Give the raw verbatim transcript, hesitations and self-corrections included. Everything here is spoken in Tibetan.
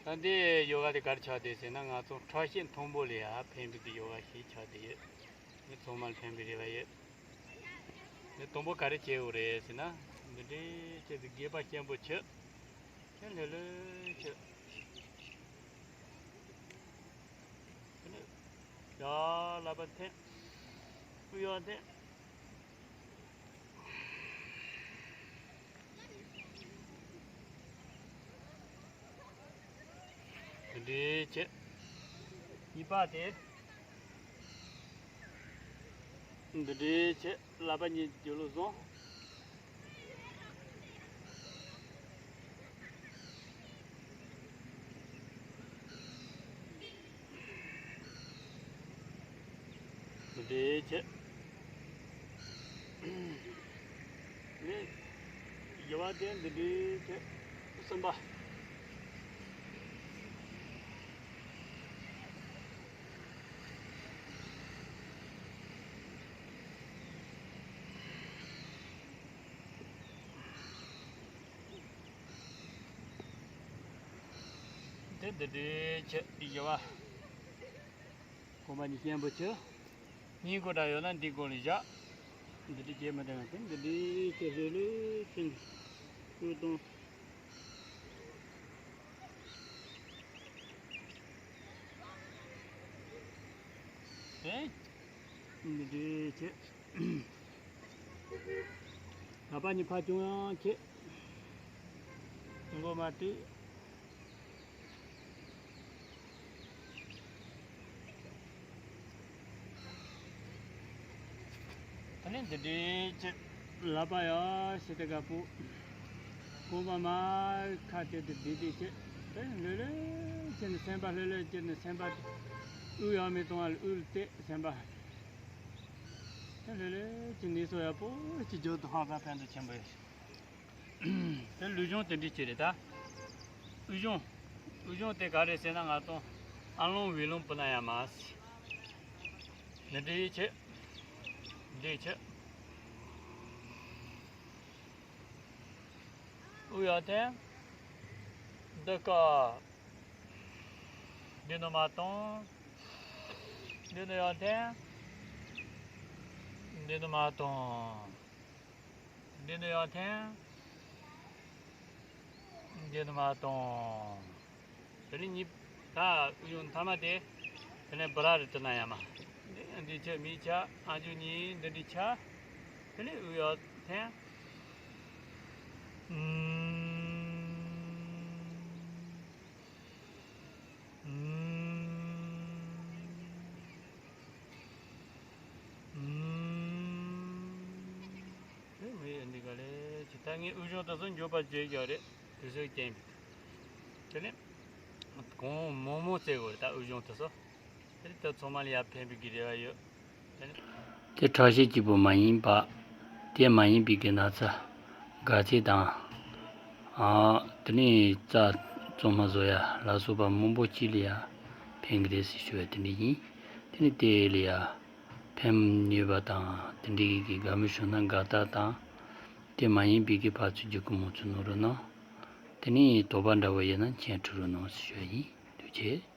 ད་འདི་ཡོ་ག་དེ་ག་རེ་ཆགས་བསྡད་ཟེར་ན། ང་ཚོ་ཁྲག་ཤེད་མཐོན་པོ་ལ་ཡ་ཕན་པའི་གི་ཡོ་ག་ཞིག་ཆགས་བསྡད་ཡོད། འདི་ཚང་མ་ལ་ཕན་པའི་རེ་བ་ཡོད། འདི་དང་པོ་ག་རེ་བྱེད་དགོས་རེད་ཟེར་ན། འདི་འདྲའི་ཆེད་དུ་སྒལ་པ་བརྟན་པོ་བྱེད། ཁྱེད་ལྷོད་ལྷོད་བྱེད། དེ་ནས་ཡ་ལག་པ་འཐེན། དབུགས་ཡར་འཐེན། འདི་འདྲའི་བྱེད། གཉིས་པ་དེ། འདི་འདྲའི་བྱེད། ལག་པ་གཉིས་རྒྱབ་ལོགས་བཟུང་། འདི་འདྲའི་བྱེད། ནི་དགེ་བ་དེ་འདི་འདྲའི་བྱེད། གསུམ་པ། དེ་འདི་འདྲའི་བྱེད། དགེ་བ། གོམ་པ་གཉིས་བརྟན་པོ་བྱེད། སྙིང་གོ་འདྲ་ཡོད་ན་འདི་སྒོ་ལ་བཞག་འདི་འདྲའི་བྱེད་མི་འདྲ་བ་དེ་འདི་འདྲའི་བྱེད། ལྷོད་ལྷོད་བྱེད། དབུགས་གཏོང་། དེ་འདི་འདྲའི་བྱེད། ལག་པ་གཉིས་ཕར་ཅུང་ཡང་བྱེད། མགོ་མ་བཏུད། ད་ནི་འདི་འདྲའི་བྱེད། ལག་པ་ཡར་ཞིག་དེ་ག་སྤོ། རྐང་པ་མར་ཁ་གཏད་དེ་བསྡད་བསྡད་བྱེད། དེ་ནི་ལྷོད་ལྷོད་བྱས་ནས་སེམས་པ་ལྷོད་ལྷོད་བྱས་ནས་སེམས་པ་དབུགས་ཡར་མར་གཏོང་བ་ལ་དབུགས་ལ་གཏད་སེམས་པ། དེ་ལྷོད་ལྷོད་བྱས་ནས་སོ་ཡག་པོ་ཅིག་རྒྱུ་དང་ཧང་སང་ཕན་ཐོགས་ཆེན་པོ་ཡོད། དེ་ལུས་སྦྱོང་དེ་འདྲ་ཅིག་རེད་ད། དབུགས་སྦྱོང་། དབུགས་སྦྱོང་དེ་ག་རེ་ཟེར་ན། ང་ཚོ་ཨ་ལོང་བི་ལོང་པུ་ན་ཡ་མ་ཟེར། འདི་འདྲའི་བྱེད། འདི་བྱེད། དབུགས་ཡར་འཐེན། འདི་བཀག་འདི་ནང་མར་གཏོང་། འདི་ནང་ཡར་འཐེན། འདི་ནང་མར་གཏོང་། འདི་ནང་ཡར་འཐེན། འདི་ནང་མར་གཏོང་། དེ་ནས་གཉིས། ད་དབུགས་སྦྱོང་མཐའ་མ་དེ། དེ་ནས་བི་ར་རི་ཏི་ན་ཡ་མ། འདི་འདི་ཆ་མི་ཆ་ཨ་འཇུ་གཉིས་འདི་འདི་ཆ། དེ་ནས་དབུགས་ཡར་འཐེན། དེ་མི་ཡི་འདི་ག་ལས་ཅི། ད་ངས་དབུགས་སྦྱོང་དེ་ཚོ་མགྱོགས་པ་བརྗོད་རྒྱུ་རེད། དུས་ཚོད་རྐྱེན་པས། དེ་ནས་གོང་མང་མང་བཙལ་དགོས་རེད། ད་དབུགས་སྦྱོང་དེ་ཚོ། དེ་ནས་ད་ཚང་མ་ལ་ཡར་ཕན་པའི་གི་རེ་བ་ཡོད། དེ་ཁྲག་ཤེད་སྐྱེས་པོ་མ་ཡིན་པ། དེ་མ་ཡིན་པའི་གི་ན་ཚ། དགའ་ཚད་དང་། ཨ། དེ་ནས་རྩ་གཙང་མ་བཟོ་ཡ་ལ་སོགས་པ་མང་པོ་ཅིག་ལ་ཡ་ཕན་གི་རེད་ཟེར་ཞུ་བ་དེ་འདྲ་ཡིན། དེ་ནས་དེ་ལ་ཡ་ཕན་ནུས་པ་དང་དེ་འདྲའི་གི་དགའ་མོས་བྱུང་ན་དགའ་རྟགས་དང་། དེ་མ་ཡིན་པའི་གི་ཕར་ཚུར་རྒྱུད་སྐུད་མང་ཚུལ་གནང་རོགས་གནང་། དེ་ནས་དོགས་པ་འདྲ་བོ་ཡོད་ན་མཆན་འབྲི་རོགས་གནང་ཟེར་ཞུ་བ་ཡིན། ཐུགས་རྗེ་ཆེ།